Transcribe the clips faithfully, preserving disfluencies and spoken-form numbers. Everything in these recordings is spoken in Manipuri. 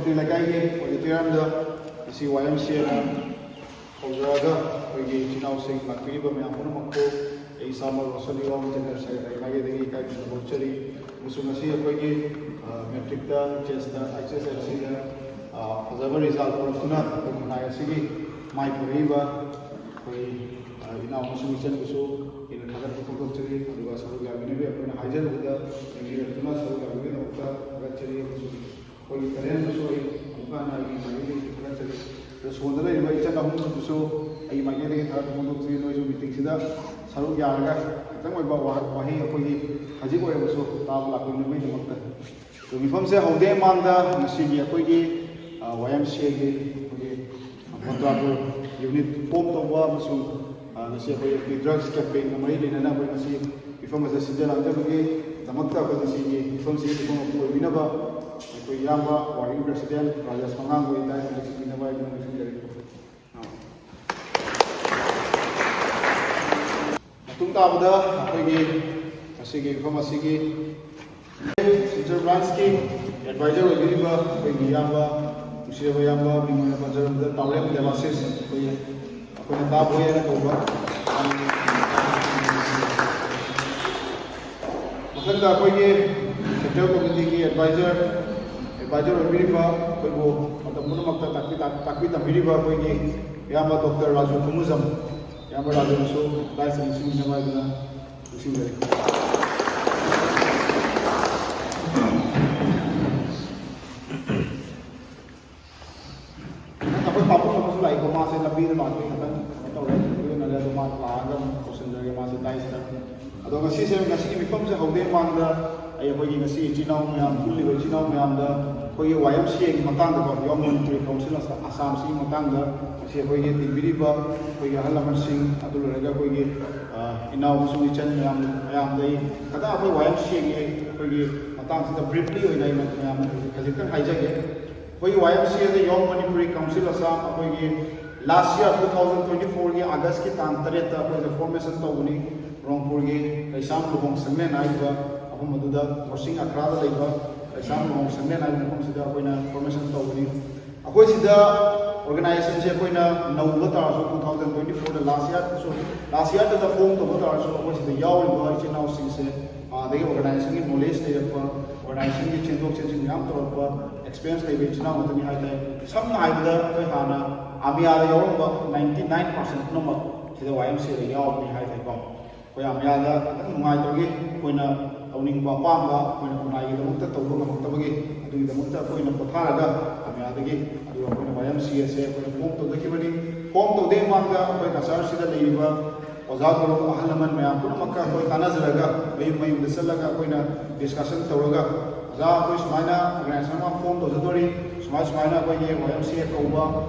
ꯂꯩꯀꯥꯏꯒꯤ ꯑꯣꯗꯤꯇꯣꯔꯤꯌꯝꯗ ꯉꯁꯤ ꯋꯥꯏ ꯑꯦꯝ ꯁꯤ ꯑꯦꯅ ꯍꯧꯖꯔꯒ ꯑꯩꯈꯣꯏꯒꯤ ꯏꯆꯤꯟ ꯏꯅꯥꯎꯁꯤꯡ ꯂꯥꯛꯄꯤꯔꯤꯕ ꯃꯌꯥꯝ ꯄꯨꯝꯅꯃꯛꯄꯨ ꯑꯩ ꯏꯁꯥꯃꯛ ꯔꯣꯁꯟ ꯏꯋꯥ ꯃꯆꯟꯅ ꯁꯦꯀ꯭ꯔꯦꯇꯔꯤ ꯃꯥꯏꯀꯩꯗꯒꯤ ꯏꯀꯥꯏ ꯈꯨꯝꯅꯕ ꯎꯠꯆꯔꯤ꯫ ꯑꯃꯁꯨꯡ ꯉꯁꯤ ꯑꯩꯈꯣꯏꯒꯤ ꯃꯦꯇ꯭ꯔꯤꯛꯇ, ꯑꯩꯆ ꯑꯦꯁꯇ, ꯑꯩꯆ ꯑꯦꯁ ꯑꯦꯜ ꯁꯤꯗ ꯐꯖꯕ ꯔꯤꯖꯜ ꯄꯨꯔꯛꯇꯨꯅ ꯑꯩꯈꯣꯏ ꯈꯨꯟꯅꯥꯏ ꯑꯁꯤꯒꯤ ꯃꯥꯏ ꯄꯨꯔꯛꯏꯕ ꯑꯩꯈꯣꯏ ꯏꯅꯥꯎ ꯑꯃꯁꯨꯡ ꯏꯆꯟꯕꯨꯁꯨ ꯑꯩꯅ ꯊꯥꯒꯠꯄ ꯐꯣꯡꯗꯣꯛꯆꯔꯤ꯫ ꯑꯗꯨꯒ ꯁꯔꯨꯛ ꯌꯥꯕꯤꯅꯕꯒꯤ ꯑꯩꯈꯣꯏꯅ ꯍꯥꯏꯖꯔꯨꯕꯗ ꯂꯦꯡꯕꯤꯔꯛꯇꯨꯅ ꯁꯔꯨꯛ ꯌꯥꯕꯤꯕꯒꯤꯗꯃꯛꯇ ꯊꯥꯒꯠꯆꯔꯤ꯫ ꯑꯃꯁꯨꯡ ꯑꯩꯈꯣꯏꯒꯤ ꯄꯦꯔꯦꯟꯁꯇꯁꯨ ꯑꯩ ꯑꯃꯨꯛꯀ ꯍꯟꯅ ꯑꯩꯒꯤ ꯃꯥꯏꯀꯩꯗꯒꯤ ꯊꯥꯒꯠꯆꯔꯤ꯫ ꯑꯗꯣ ꯁꯣꯟꯗ ꯂꯩꯔꯤꯕ ꯏꯆꯟ ꯑꯍꯨꯝꯗꯨꯁꯨ ꯑꯩꯒꯤ ꯃꯥꯏꯀꯩꯗꯒꯤ ꯊꯥꯒꯠꯄ ꯐꯣꯡꯗꯣꯛꯆꯔꯤ꯫ ꯅꯣꯏꯁꯨ ꯃꯤꯇꯤꯡꯁꯤꯗ ꯁꯔꯨꯛ ꯌꯥꯔꯒ ꯈꯤꯇꯪ ꯑꯣꯏꯕ ꯋꯥ-, ꯋꯥꯍꯩ ꯑꯩꯈꯣꯏꯒꯤ ꯈꯖꯤꯛ ꯑꯣꯏꯔꯕꯁꯨ ꯇꯥꯕ ꯂꯥꯛꯄꯤꯅꯕꯒꯤꯗꯃꯛꯇ꯫ ꯑꯗꯣ ꯃꯤꯐꯝꯁꯦ ꯍꯧꯗ꯭ꯔꯤꯉꯩ ꯃꯃꯥꯡꯗ ꯉꯁꯤꯒꯤ ꯑꯩꯈꯣꯏꯒꯤ, ꯑ, ꯋꯥꯏ ꯑꯦꯝ ꯁꯤ ꯑꯦꯒꯤ ꯑꯩꯈꯣꯏꯒꯤ ꯕꯣꯇ꯭ꯔꯥꯄꯨꯔ ꯌꯨꯅꯤꯠ ꯐꯣꯝ ꯇꯧꯕ ꯑꯃꯁꯨꯡ, ꯑ, ꯉꯁꯤ ꯑꯩꯈꯣꯏ ꯑꯦꯟꯇꯤ ꯗ꯭ꯔꯒꯁ ꯀꯦꯝꯄꯦꯟꯒ ꯃꯔꯤ ꯂꯩꯅꯅ ꯑꯩꯈꯣꯏ ꯉꯁꯤ ꯃꯤꯐꯝ ꯑꯁꯤ ꯁꯤꯟꯖ ꯂꯥꯡꯖꯕꯒꯤꯗꯃꯛꯇ ꯑꯩꯈꯣꯏ ꯉꯁꯤꯒꯤ ꯃꯤꯐꯝꯁꯤ ꯃꯤꯐꯝ ꯑꯃ ꯑꯣꯏꯕꯤꯅꯕ ꯑꯩꯈꯣꯏ ꯏꯌꯥꯝꯕ ꯋꯥꯔꯀꯤꯡ ꯄ꯭ꯔꯦꯁꯤꯗꯦꯟ ꯔꯥꯖꯦꯁ ꯃꯉꯥꯡꯕꯨ ꯗꯥꯏꯁ ꯃꯊꯛꯇ ꯄꯤꯅꯕ ꯑꯩꯅ ꯅꯤꯡꯁꯤꯡꯖꯔꯤ꯫ ꯃꯇꯨꯡ ꯇꯥꯕꯗ ꯑꯩꯈꯣꯏꯒꯤ ꯉꯁꯤꯒꯤ ꯃꯤꯐꯝ ꯑꯁꯤꯒꯤ ꯁꯤꯜꯆꯔ ꯕ꯭ꯔꯥꯟꯁꯀꯤ ꯑꯦꯗꯚꯥꯏꯖꯔ ꯑꯣꯏꯕꯤꯔꯤꯕ ꯑꯩꯈꯣꯏꯒꯤ ꯏꯌꯥꯝꯕ, ꯅꯨꯡꯁꯤꯔꯕ ꯏꯌꯥꯝꯕ, ꯃꯤꯡ ꯑꯣꯏꯅ ꯄꯟꯖꯔꯕꯗ ꯇꯥꯎꯔꯦꯝ ꯗꯦꯕꯥꯁꯤꯁ, ꯑꯩꯈꯣꯏꯒꯤ, ꯑꯩꯈꯣꯏꯅ ꯇꯥꯕꯣꯏ ꯍꯥꯏꯅ ꯀꯧꯕ꯫ ꯃꯊꯪꯗ ꯑꯩꯈꯣꯏꯒꯤ ꯁꯦꯟꯇ꯭ꯔꯦꯜ ꯀꯃꯤꯇꯤꯒꯤ ꯑꯦꯗꯚꯥꯏꯖꯔ, ꯑꯦꯗꯚꯥꯏꯖꯔ ꯑꯣꯏꯕꯤꯔꯤꯕ, ꯑꯩꯈꯣꯏꯕꯨ ꯃꯇꯝ ꯄꯨꯝꯅꯃꯛꯇ ꯇꯥꯛꯄꯤ, ꯇꯥꯛꯄꯤ ꯇꯝꯕꯤꯔꯤꯕ ꯑꯩꯈꯣꯏꯒꯤ ꯏꯌꯥꯝꯕ ꯗꯣꯛꯇꯔ ꯔꯥꯖꯨ ꯈꯨꯃꯨꯖꯝ, ꯏꯌꯥꯝꯕ ꯔꯥꯖꯨꯅꯁꯨ ꯗꯥꯏꯁꯇ ꯅꯤꯡꯁꯤꯡꯕꯤꯅꯕ ꯍꯥꯏꯗꯨꯅ ꯅꯤꯡꯁꯤꯡꯖꯔꯤ꯫ ꯑꯩꯈꯣꯏ ꯄꯥꯕꯨꯡ ꯑꯃꯁꯨ ꯂꯥꯛꯏꯀꯣ, ꯃꯥꯁꯦ ꯂꯝꯕꯤꯗ ꯂꯥꯛꯄꯒꯤ ꯈꯤꯇꯪ ꯀꯩꯅꯣ ꯇꯧꯔꯦ, ꯑꯗꯨꯅꯅꯦ, ꯑꯗꯣ ꯃꯥ ꯂꯥꯛꯑꯒ ꯑꯃꯨꯛ ꯇꯧꯁꯤꯟꯖꯔꯒꯦ, ꯃꯥꯁꯦ ꯗꯥꯏꯁꯇ꯫ ꯑꯗꯣ ꯉꯁꯤꯁꯦ, ꯉꯁꯤꯒꯤ ꯃꯤꯐꯝꯁꯦ ꯍꯧꯗ꯭ꯔꯤꯉꯩ ꯃꯃꯥꯡꯗ ꯑꯩ ꯑꯩꯈꯣꯏꯒꯤ ꯉꯁꯤ ꯏꯆꯤꯜ ꯏꯅꯥꯎ ꯃꯌꯥꯝ, ꯄꯨꯜꯂꯤꯕ ꯏꯆꯤꯜ ꯏꯅꯥꯎ ꯃꯌꯥꯝꯗ ꯑꯩꯈꯣꯏꯒꯤ ꯋꯥꯏ ꯑꯦꯝ ꯁꯤ ꯑꯦꯒꯤ ꯃꯇꯥꯡꯗꯀꯣ, ꯌꯣꯡ ꯃꯅꯤꯄꯨꯔꯤ ꯀꯥꯎꯟꯁꯤꯜ ꯑꯁꯥꯝꯁꯤꯒꯤ ꯃꯇꯥꯡꯗ ꯉꯁꯤ ꯑꯩꯈꯣꯏꯒꯤ ꯇꯤꯟꯕꯤꯔꯤꯕ ꯑꯩꯈꯣꯏꯒꯤ ꯑꯍꯜ ꯂꯃꯟꯁꯤꯡ, ꯑꯗꯨ ꯂꯣꯏꯔꯒ ꯑꯩꯈꯣꯏꯒꯤ, ꯑ, ꯏꯅꯥꯎ ꯑꯃꯁꯨꯡ ꯏꯆꯟ ꯃꯌꯥꯝ, ꯃꯌꯥꯝꯗ ꯑꯩ ꯈꯤꯇꯪ ꯑꯩꯈꯣꯏ ꯋꯥꯏ ꯑꯦꯝ ꯁꯤ ꯑꯦꯒꯤ ꯑꯩꯈꯣꯏꯒꯤ ꯃꯇꯥꯡꯁꯤꯗ ꯕ꯭ꯔꯤꯐꯂꯤ ꯑꯣꯏꯅ ꯑꯩ ꯃꯌꯥꯝ ꯈꯖꯤꯛꯇꯪ ꯍꯥꯏꯖꯒꯦ꯫ ꯑꯩꯈꯣꯏꯒꯤ ꯋꯥꯏ ꯑꯦꯝ ꯁꯤ ꯑꯦꯗ ꯌꯣꯡ ꯃꯅꯤꯄꯨꯔꯤ ꯀꯥꯎꯟꯁꯤꯜ ꯑꯁꯥꯝ ꯑꯩꯈꯣꯏꯒꯤ ꯂꯥꯁ ꯌꯔ ꯇꯨ ꯊꯥꯎꯖꯟ ꯇ꯭ꯋꯦꯟꯇꯤ ꯐꯣꯔꯒꯤ ꯑꯥꯒꯁꯀꯤ ꯇꯥꯡ ꯇꯔꯦꯠꯇ ꯑꯩꯈꯣꯏꯁꯦ ꯐꯣꯔꯃꯦꯁꯟ ꯇꯧꯕꯅꯤ꯫ ꯔꯣꯡꯄꯨꯔꯒꯤ ꯀꯩꯁꯥꯝ ꯂꯨꯍꯣꯡ ꯁꯪꯂꯦꯟ ꯍꯥꯏꯔꯤꯕ ꯃꯐꯝ ꯑꯗꯨꯗ ꯃꯣꯔꯁꯤꯡ ꯑꯈ꯭ꯔꯥꯗ ꯂꯩꯕ ꯑꯦꯛꯖꯥꯝ ꯂꯨꯍꯣꯡ ꯁꯪꯂꯦꯟ ꯍꯥꯏꯕ ꯃꯐꯝꯁꯤꯗ ꯑꯩꯈꯣꯏꯅ ꯐꯣꯔꯃꯦꯁꯟ ꯇꯧꯕꯅꯤ꯫ ꯑꯩꯈꯣꯏ ꯁꯤꯗ ꯑꯣꯔꯒꯅꯥꯏꯖꯦꯁꯟꯁꯦ ꯑꯩꯈꯣꯏꯅ ꯅꯧꯕ ꯇꯥꯔꯁꯨ, ꯇꯨ ꯊꯥꯎꯖꯟ ꯇ꯭ꯋꯦꯟꯇꯤ ꯐꯣꯔꯗ ꯂꯥꯁ ꯏꯌꯥꯔꯗꯁꯨ, ꯂꯥꯁ ꯏꯌꯥꯔꯗ ꯐꯣꯝ ꯇꯧꯕ ꯇꯥꯔꯁꯨ, ꯑꯩꯈꯣꯏ ꯁꯤꯗ ꯌꯥꯎꯔꯤꯕ ꯏꯆꯤꯜ ꯏꯅꯥꯎꯁꯤꯡꯁꯦ, ꯑꯥ, ꯑꯗꯒꯤ ꯑꯣꯔꯒꯅꯥꯏꯖꯦꯁꯟꯒꯤ ꯅꯣꯂꯦꯖ ꯂꯩꯔꯛꯄ, ꯑꯣꯔꯒꯅꯥꯏꯖꯦꯁꯟꯒꯤ ꯆꯦꯟꯊꯣꯛ ꯆꯦꯟꯁꯤꯟ ꯃꯌꯥꯝ ꯇꯧꯔꯛꯄ ꯑꯦꯛꯁꯄꯤꯔꯤꯌꯦꯟꯁ ꯂꯩꯕ ꯏꯆꯤꯜ ꯏꯅꯥꯎ ꯉꯥꯛꯇꯅꯤ ꯍꯥꯏ ꯇꯥꯏ꯫ ꯁꯝꯅ ꯍꯥꯏꯔꯕꯗ, ꯑꯩꯈꯣꯏ ꯍꯥꯟꯅ ꯑꯃꯤꯌꯥꯗ ꯌꯥꯎꯔꯝꯕ ꯅꯥꯏꯟꯇꯤ ꯅꯥꯏꯟ ꯄꯥꯔꯁꯦꯟ ꯄꯨꯝꯅꯃꯛ ꯁꯤꯗ ꯋꯥꯏ ꯑꯦꯝ ꯁꯤ ꯑꯦꯗ ꯌꯥꯎꯕꯅꯤ ꯍꯥꯏ ꯇꯥꯏꯀꯣ꯫ ꯑꯩꯈꯣꯏ ꯑꯃꯤꯌꯥꯗ ꯈꯤꯇꯪ ꯅꯨꯡꯉꯥꯏꯇꯕꯒꯤ ꯑꯩꯈꯣꯏꯅ ꯇꯧꯅꯤꯡꯕ ꯑꯄꯥꯝꯕ, ꯑꯩꯈꯣꯏꯅ ꯈꯨꯟꯅꯥꯏꯒꯤꯗꯃꯛꯇ ꯇꯧꯕ ꯉꯝꯃꯛꯇꯕꯒꯤ, ꯑꯗꯨꯒꯤꯗꯃꯛꯇ ꯑꯩꯈꯣꯏꯅ ꯄꯣꯊꯥꯔꯒ ꯑꯃꯤꯌꯥꯗꯒꯤ, ꯑꯗꯨꯒ ꯑꯩꯈꯣꯏꯅ ꯋꯥꯏ ꯑꯦꯝ ꯁꯤ ꯑꯦꯁꯦ ꯑꯩꯈꯣꯏꯅ ꯐꯣꯝ ꯇꯧꯖꯈꯤꯕꯅꯤ꯫ ꯐꯣꯝ ꯇꯧꯗ꯭ꯔꯤꯉꯩ ꯃꯃꯥꯡꯗ ꯑꯩꯈꯣꯏ ꯀꯆꯥꯔꯁꯤꯗ ꯂꯩꯔꯤꯕ ꯑꯣꯖꯥ ꯒꯨꯔꯨ ꯑꯍꯜ ꯂꯃꯟ ꯃꯌꯥꯝ ꯄꯨꯝꯅꯃꯛꯀ ꯑꯩꯈꯣꯏ ꯇꯥꯟꯅꯖꯔꯒ, ꯃꯌꯨꯝ ꯃꯌꯨꯝꯗ ꯆꯠꯂꯒ ꯑꯩꯈꯣꯏꯅ ꯗꯤꯁꯀꯁꯟ ꯇꯧꯔꯒ, "ꯑꯣꯖꯥ, ꯑꯩꯈꯣꯏ ꯁꯨꯃꯥꯏꯅ ꯑꯣꯔꯒꯅꯥꯏꯖꯦꯁꯟ ꯑꯃ ꯐꯣꯝ ꯇꯧꯖꯗꯣꯔꯤ, ꯁꯨꯃꯥꯏ ꯁꯨꯃꯥꯏꯅ ꯑꯩꯈꯣꯏꯒꯤ ꯋꯥꯏ ꯑꯦꯝ ꯁꯤ ꯑꯦ ꯀꯧꯕ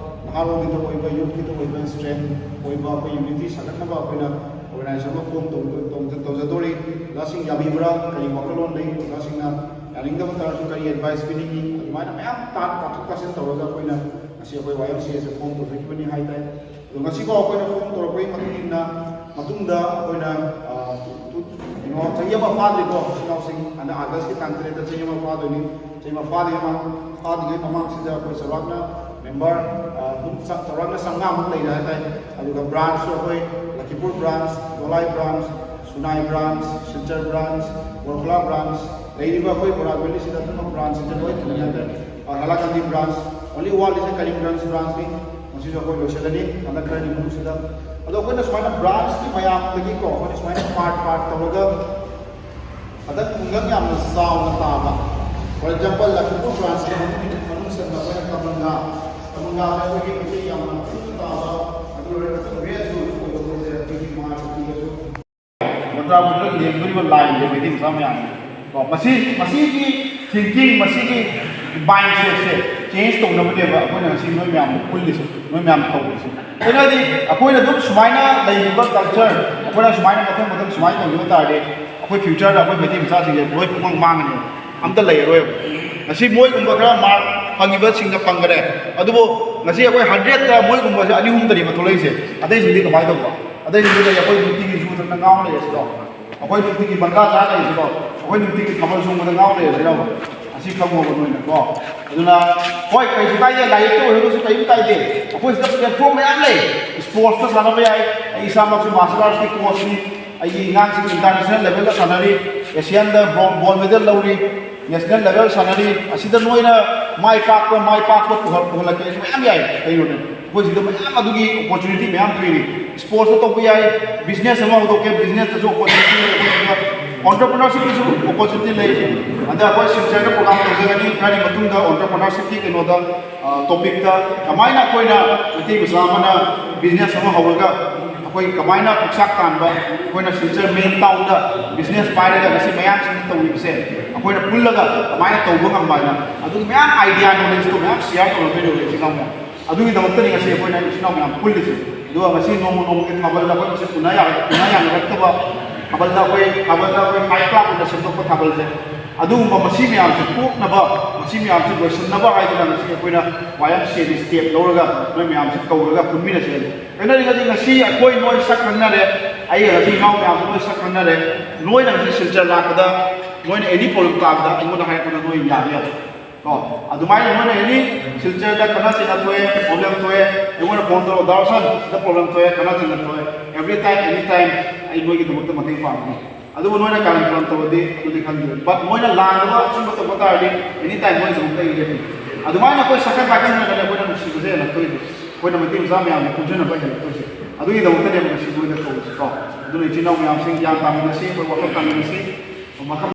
ꯅꯍꯥꯔꯣꯜꯒꯤꯗ ꯑꯣꯏꯕ, ꯌꯨꯠꯀꯤꯗ ꯑꯣꯏꯕ, ꯁ꯭ꯇꯔꯦꯡ ꯑꯣꯏꯕ, ꯑꯩꯈꯣꯏ ꯌꯨꯅꯤꯇꯤ ꯁꯥꯒꯠꯅꯕ ꯑꯩꯈꯣꯏꯅ ꯑꯣꯔꯒꯅꯥꯏꯖꯦꯁꯟ ꯑꯃ ꯐꯣꯝ ꯇꯧ-, ꯇꯧ-, ꯇꯧꯖꯗꯣꯔꯤ꯫ ꯑꯣꯖꯥꯁꯤꯡ ꯌꯥꯕꯤꯕ꯭ꯔꯥ? ꯀꯔꯤ ꯋꯥꯈꯜꯂꯣꯟ ꯂꯩ?" ꯑꯣꯖꯥꯁꯤꯡꯅ ꯌꯥꯅꯤꯡꯗꯕ ꯇꯥꯔꯁꯨ ꯀꯔꯤ ꯑꯦꯗꯚꯥꯏꯁ ꯄꯤꯅꯤꯡꯉꯤ? ꯑꯗꯨꯃꯥꯏꯅ ꯃꯌꯥꯝ ꯇꯥ-, ꯇꯥꯊꯣꯛ ꯇꯥꯁꯤꯟ ꯇꯧꯔꯒ ꯑꯩꯈꯣꯏꯅ ꯉꯁꯤ ꯑꯩꯈꯣꯏ ꯋꯥꯏ ꯑꯦꯝ ꯁꯤ ꯑꯦꯁꯦ ꯐꯣꯝ ꯇꯧꯖꯈꯤꯕꯅꯤ ꯍꯥꯏ ꯇꯥꯏ꯫ ꯑꯗꯣ ꯉꯁꯤꯐꯥꯎ ꯑꯩꯈꯣꯏꯅ ꯐꯣꯝ ꯇꯧꯔꯛꯄꯒꯤ ꯃꯇꯨꯡ ꯏꯟꯅ, ꯃꯇꯨꯡꯗ ꯑꯩꯈꯣꯏꯅ, ꯑ, ꯇꯨ-, ꯇꯨ-, ꯀꯩꯅꯣ, ꯆꯍꯤ ꯑꯃ ꯐꯥꯗ꯭ꯔꯤꯀꯣ, ꯏꯆꯤꯜ ꯏꯅꯥꯎꯁꯤꯡ, ꯍꯟꯗꯛ ꯑꯥꯒꯁꯀꯤ ꯇꯥꯡ ꯇꯔꯦꯠꯇ ꯆꯍꯤ ꯑꯃ ꯐꯥꯗꯣꯏꯅꯤ꯫ ꯆꯍꯤ ꯑꯃ ꯐꯥꯗ꯭ꯔꯤꯉꯩ ꯃꯃꯥꯡ, ꯐꯥꯗ꯭ꯔꯤꯉꯩ ꯃꯃꯥꯡꯁꯤꯗ ꯑꯩꯈꯣꯏ ꯆꯥꯎꯔꯥꯛꯅ ꯃꯦꯝꯕꯔ, ꯑ, ꯑꯗꯨꯝ ꯆ-, ꯆꯥꯎꯔꯥꯛꯅ ꯆꯥꯝꯃꯉꯥꯃꯨꯛ ꯂꯩꯔꯦ ꯍꯥꯏ ꯇꯥꯏ꯫ ꯑꯗꯨꯒ ꯕ꯭ꯔꯥꯟꯁꯁꯨ ꯑꯩꯈꯣꯏ Lakhipur branch, Dholai branch, Sonai branch, Silchar branch, ꯂꯩꯔꯤꯕ ꯑꯩꯈꯣꯏ ꯕꯣꯔꯥꯛ ꯚꯦꯂꯤꯁꯤꯗ ꯑꯗꯨꯝ ꯕ꯭ꯔꯥꯟꯁꯁꯤꯡꯁꯦ ꯂꯣꯏ ꯊꯝꯃꯤ ꯍꯥꯏ ꯇꯥꯏ꯫ ꯑ, ꯍꯥꯏꯂꯥꯀꯟꯗꯤ ꯕ꯭ꯔꯥꯟꯁ, ꯑꯣꯟꯂꯤ ꯋꯥꯠꯂꯤꯁꯦ ꯀꯔꯤꯝꯒꯟꯖ ꯕ꯭ꯔꯥꯟꯁꯅꯤ꯫ ꯃꯁꯤꯁꯨ ꯑꯩꯈꯣꯏ ꯂꯣꯏꯁꯤꯜꯂꯅꯤ ꯍꯟꯗꯛ ꯈꯔꯒꯤ ꯃꯅꯨꯡꯁꯤꯗ꯫ ꯑꯗꯣ ꯑꯩꯈꯣꯏꯅ ꯁꯨꯃꯥꯏꯅ ꯕ꯭ꯔꯥꯟꯁꯀꯤ ꯃꯌꯥꯝꯗꯒꯤꯀꯣ, ꯑꯩꯈꯣꯏꯅ ꯁꯨꯃꯥꯏꯅ ꯄꯥꯔꯠ ꯄꯥꯔꯠ ꯇꯧꯔꯒ ꯍꯟꯗꯛ ꯈꯨꯡꯒꯪ ꯌꯥꯝꯅ ꯆꯥꯎꯅ ꯇꯥꯕ, for example, ꯂꯈꯤꯄꯨꯔ ꯕ꯭ꯔꯥꯟꯁꯀꯤ ꯃꯅꯨꯡ, ꯃꯅꯨꯡ ꯆꯟꯕ ꯑꯩꯈꯣꯏꯅ ꯀꯃꯟꯒꯥ, ꯀꯃꯟꯒꯥꯗ ꯑꯩꯈꯣꯏꯒꯤ ꯃꯩꯇꯩ ꯌꯥꯝꯅ ꯄꯨꯛꯅꯤꯡ ꯇꯥꯕ, ꯑꯗꯨ ꯑꯣꯏꯔꯒ ꯔꯦꯠ ꯖꯣꯟꯁꯨ ꯑꯣꯏꯕ ꯃꯣꯏꯁꯦ ꯑꯩꯈꯣꯏꯒꯤ ꯃꯥꯔꯆ ꯄꯤꯔꯁꯨ ꯃꯣꯇꯥꯃꯣꯠꯇ ꯂꯦꯡꯗꯣꯔꯤꯕ ꯂꯥꯏꯟꯁꯦ ꯃꯩꯇꯩ ꯃꯆꯥ ꯃꯌꯥꯝꯅ꯫ ꯀꯣ, ꯃꯁꯤ, ꯃꯁꯤꯒꯤ ꯊꯤꯡꯀꯤꯡ, ꯃꯁꯤꯒꯤ ꯃꯥꯏꯟꯁꯦꯠꯁꯦ ꯆꯦꯟꯖ ꯇꯧꯅꯕꯅꯦꯕ ꯑꯩꯈꯣꯏꯅ ꯉꯁꯤ ꯅꯣꯏ ꯃꯌꯥꯝ ꯄꯨꯜꯂꯤꯁꯦ, ꯅꯣꯏ ꯃꯌꯥꯝ ꯀꯧꯔꯤꯁꯦ꯫ ꯑꯩꯈꯣꯏꯅꯗꯤ ꯑꯩꯈꯣꯏꯅ ꯑꯗꯨꯝ ꯁꯨꯃꯥꯏꯅ ꯂꯩꯔꯤꯕ ꯀꯜꯆꯔ, ꯑꯩꯈꯣꯏꯅ ꯁꯨꯃꯥꯏꯅ ꯃꯊꯪ ꯃꯊꯪ ꯁꯨꯃꯥꯏꯅ ꯇꯧꯈꯤꯕ ꯇꯥꯔꯗꯤ, ꯑꯩꯈꯣꯏ ꯐ꯭ꯌꯨꯆꯔꯗ ꯑꯩꯈꯣꯏ ꯃꯩꯇꯩ ꯃꯆꯥꯁꯤꯡꯁꯦ ꯂꯣꯏ ꯄꯨꯡꯃꯥꯡ ꯃꯥꯡꯉꯅꯦꯕ, ꯑꯝꯇ ꯂꯩꯔꯔꯣꯏꯕ꯫ ꯉꯁꯤ ꯃꯣꯏꯒꯨꯝꯕ ꯈꯔ ꯃꯥꯔꯛ ꯐꯪꯉꯤꯕꯁꯤꯡꯅ ꯐꯪꯈꯔꯦ, ꯑꯗꯨꯕꯨ ꯉꯁꯤ ꯑꯩꯈꯣꯏ ꯍꯟꯗ꯭ꯔꯦꯠꯇ ꯃꯣꯏꯒꯨꯝꯕꯁꯦ ꯑꯅꯤ ꯑꯍꯨꯝꯗꯅꯦꯕ ꯊꯣꯛꯂꯛꯏꯁꯦ꯫ ꯑꯇꯩꯁꯤꯡꯗꯤ ꯀꯃꯥꯏꯅ ꯇꯧꯕ? ꯑꯇꯩꯁꯤꯡꯗꯤ ꯀꯩ, ꯑꯩꯈꯣꯏ ꯅꯨꯡꯇꯤꯒꯤ ꯌꯨ ꯊꯛꯇ ꯉꯥꯎ ꯂꯩꯔꯁꯤꯔꯣ? ꯑꯩꯈꯣꯏ ꯅꯨꯡꯇꯤꯒꯤ ꯕꯪꯒꯥ ꯆꯥ ꯂꯩꯔꯁꯤꯔꯣ? ꯑꯩꯈꯣꯏ ꯅꯨꯡꯇꯤꯒꯤ ꯊꯥꯕꯜ ꯆꯣꯡꯕꯗ ꯉꯥꯎ ꯂꯩꯔꯁꯤꯔꯣ? ꯁꯤ ꯈꯪꯉꯣꯕ ꯅꯣꯏꯅꯀꯣ꯫ ꯑꯗꯨꯅ ꯍꯣꯏ, ꯀꯩꯁꯨ ꯀꯥꯏꯗꯦ, ꯂꯥꯏꯔꯤꯛꯇ ꯑꯣꯏꯔꯒꯁꯨ ꯀꯩꯝ ꯀꯥꯏꯗꯦ꯫ ꯑꯩꯈꯣꯏ ꯁꯤꯗ platform ꯃꯌꯥꯝ ꯂꯩ꯫ Sportsꯇ ꯁꯥꯟꯅꯕ ꯌꯥꯏ꯫ ꯑꯩ ꯏꯁꯥꯃꯛꯁꯨ martial artsꯀꯤ coachꯅꯤ꯫ ꯑꯩꯒꯤ ꯑꯉꯥꯡꯁꯤꯡ international levelꯗ ꯁꯥꯟꯅꯔꯤ, Asianꯗ bron-, gold medal ꯂꯧꯔꯤ, national level ꯁꯥꯟꯅꯔꯤ꯫ ꯑꯁꯤꯗ ꯅꯣꯏꯅ ꯃꯥꯏ ꯄꯥꯛꯄ, ꯃꯥꯏ ꯄꯥꯛꯄ ꯄꯨꯍꯜ-, ꯄꯨꯍꯜꯂꯛꯀꯦ ꯍꯥꯏꯁꯨ ꯃꯌꯥꯝ ꯌꯥꯏ꯫ ꯀꯩꯅꯣꯅꯦ, ꯑꯩꯈꯣꯏ ꯁꯤꯗ ꯃꯌꯥꯝ ꯑꯗꯨꯒꯤ opportunity ꯃꯌꯥꯝ ꯄꯤꯔꯤ꯫ Sportsꯇ ꯇꯧꯕ ꯌꯥꯏ, business ꯑꯃ ꯍꯧꯗꯣꯛꯀꯦ, businessꯇꯁꯨ opportunity ꯂꯩ, entrepreneurshipꯀꯤꯁꯨ opportunity ꯂꯩ꯫ ꯑꯗ ꯑꯩꯈꯣꯏ ꯁꯤꯜꯆꯔꯗ program ꯇꯧꯖꯒꯅꯤ, ꯈꯔꯒꯤ ꯃꯇꯨꯡꯗ entrepreneurshipꯀꯤ ꯀꯩꯅꯣꯗ, ꯑ, topicꯇ ꯀꯃꯥꯏꯅ ꯑꯩꯈꯣꯏꯅ ꯃꯩꯇꯩ ꯃꯆꯥ ꯑꯃꯅ business ꯑꯃ ꯍꯧꯔꯒ ꯑꯩꯈꯣꯏ ꯀꯃꯥꯏꯅ ꯄꯨꯛꯆꯥꯛ ꯇꯥꯟꯕ, ꯑꯩꯈꯣꯏꯅ ꯁꯤꯜꯆꯔ main townꯗ business ꯄꯥꯏꯔꯒ ꯉꯁꯤ ꯃꯌꯥꯝꯁꯤꯡꯅ ꯇꯧꯔꯤꯕꯁꯦ ꯑꯩꯈꯣꯏꯅ ꯄꯨꯜꯂꯒ ꯀꯃꯥꯏꯅ ꯇꯧꯕ ꯉꯝꯕ ꯍꯥꯏꯅ, ꯑꯗꯨꯒꯤ ꯃꯌꯥꯝ idea knowledgeꯇꯣ ꯃꯌꯥꯝ share ꯇꯧꯅꯗꯣꯏꯅꯦ ꯏꯆꯤꯜ ꯏꯅꯥꯎ ꯃꯌꯥꯝ꯫ ꯑꯗꯨꯒꯤꯗꯃꯛꯇꯅꯤ ꯉꯁꯤ ꯑꯩꯈꯣꯏꯅ ꯏꯆꯤꯜ ꯏꯅꯥꯎ ꯃꯌꯥꯝ ꯄꯨꯜꯂꯤꯁꯦ꯫ ꯑꯗꯨꯒ ꯉꯁꯤ ꯅꯣꯡꯃ ꯅꯣꯡꯃꯒꯤ ꯊꯥꯕꯜꯗ ꯑꯩꯈꯣꯏ ꯃꯁꯦ ꯎꯅ ꯌꯥꯔꯛ-, ꯎꯅ ꯌꯥꯅꯔꯛꯇꯕ ꯊꯥꯕꯜꯗ ꯑꯩꯈꯣꯏ, ꯊꯥꯕꯜꯗ ꯑꯩꯈꯣꯏ fight club ꯑꯣꯏꯅ ꯁꯦꯝꯗꯣꯛꯄ ꯊꯥꯕꯜꯁꯦ, ꯑꯗꯨꯒꯨꯝꯕ ꯃꯁꯤ ꯃꯌꯥꯝꯁꯦ ꯀꯣꯛꯅꯕ, ꯃꯁꯤ ꯃꯌꯥꯝꯁꯦ ꯂꯣꯏꯁꯤꯟꯅꯕ ꯍꯥꯏꯗꯅ ꯉꯁꯤ ꯑꯩꯈꯣꯏꯅ ꯋꯥꯏ ꯑꯦꯝ ꯁꯤ ꯑꯦꯒꯤ step ꯂꯧꯔꯒ ꯅꯣꯏ ꯃꯌꯥꯝꯁꯦ ꯀꯧꯔꯒ ꯄꯨꯟꯃꯤꯟꯅꯁꯦ꯫ ꯀꯩꯅꯣꯗꯤ ꯉꯁꯤ, ꯉꯁꯤ ꯑꯩꯈꯣꯏ ꯅꯣꯏ ꯁꯛ ꯈꯪꯅꯔꯦ, ꯑꯩꯒ ꯉꯁꯤ ꯏꯅꯥꯎ ꯃꯌꯥꯝꯁꯨ ꯅꯣꯏ ꯁꯛ ꯈꯪꯅꯔꯦ꯫ ꯅꯣꯏꯅ ꯉꯁꯤ ꯁꯤꯜꯆꯔ ꯂꯥꯛꯄꯗ ꯅꯣꯏꯅ any problem ꯇꯥꯕꯗ ꯑꯩꯉꯣꯟꯗ ꯍꯥꯏꯔꯛꯄꯗ ꯅꯣꯏ ꯌꯥꯅꯤ ꯌꯥꯅꯤ꯫ ꯀꯣ, ꯑꯗꯨꯃꯥꯏꯅ ꯅꯣꯏꯅ any ꯁꯤꯜꯆꯔꯗ ꯈꯠꯅ ꯆꯩꯅ ꯊꯣꯛꯑꯦ, problem ꯊꯣꯛꯑꯦ, ꯑꯩꯉꯣꯟꯗ phone ꯇꯧꯔꯛꯑꯣ, "ꯗꯥ ꯔꯣꯁꯟ, ꯁꯤꯗ problem ꯊꯣꯛꯑꯦ, ꯈꯠꯅ ꯆꯩꯅ ꯊꯣꯛꯑꯦ", every time, any time ꯑꯩ ꯅꯣꯏꯒꯤꯗꯃꯛꯇ ꯃꯇꯦꯡ ꯄꯥꯡꯒꯅꯤ꯫ ꯑꯗꯨꯕꯨ ꯅꯣꯏꯅ ꯀꯥꯔꯟ ꯇꯨꯔꯟ ꯇꯧꯔꯗꯤ ꯑꯗꯨꯗꯤ ꯈꯪꯗꯦ, but ꯃꯣꯏꯅ ꯂꯥꯟꯗꯕ ꯑꯆꯨꯝꯕ ꯇꯧꯕ ꯇꯥꯔꯗꯤ any time ꯃꯣꯏꯒꯤꯗꯃꯛꯇ ꯑꯩ ꯂꯦꯞꯄꯤ꯫ ꯑꯗꯨꯃꯥꯏꯅ ꯑꯩꯈꯣꯏ ꯁꯛꯈꯪ ꯄꯥꯏꯈꯪꯅꯔꯒꯅꯦ ꯑꯩꯈꯣꯏꯅ ꯅꯨꯡꯁꯤꯕꯁꯦ ꯍꯦꯜꯂꯛꯇꯣꯏꯁꯦ, ꯑꯩꯈꯣꯏꯅ ꯃꯩꯇꯩ ꯃꯆꯥ ꯃꯌꯥꯝꯅ ꯄꯨꯟꯁꯤꯟꯅꯕ ꯍꯦꯜꯂꯛꯇꯣꯏꯁꯦ꯫ ꯑꯗꯨꯒꯤꯗꯃꯛꯇꯅꯦꯕ ꯉꯁꯤ ꯅꯣꯏꯗ ꯀꯧꯔꯤꯁꯦꯀꯣ꯫ ꯑꯗꯨꯅ ꯏꯆꯤꯜ ꯏꯅꯥꯎ ꯃꯌꯥꯝꯁꯤꯡ ꯒ꯭ꯌꯥꯟ ꯇꯥꯃꯤꯟꯅꯁꯤ, ꯑꯩꯈꯣꯏ ꯋꯥꯈꯜ ꯇꯥꯃꯤꯟꯅꯁꯤ꯫ ꯃꯈꯜ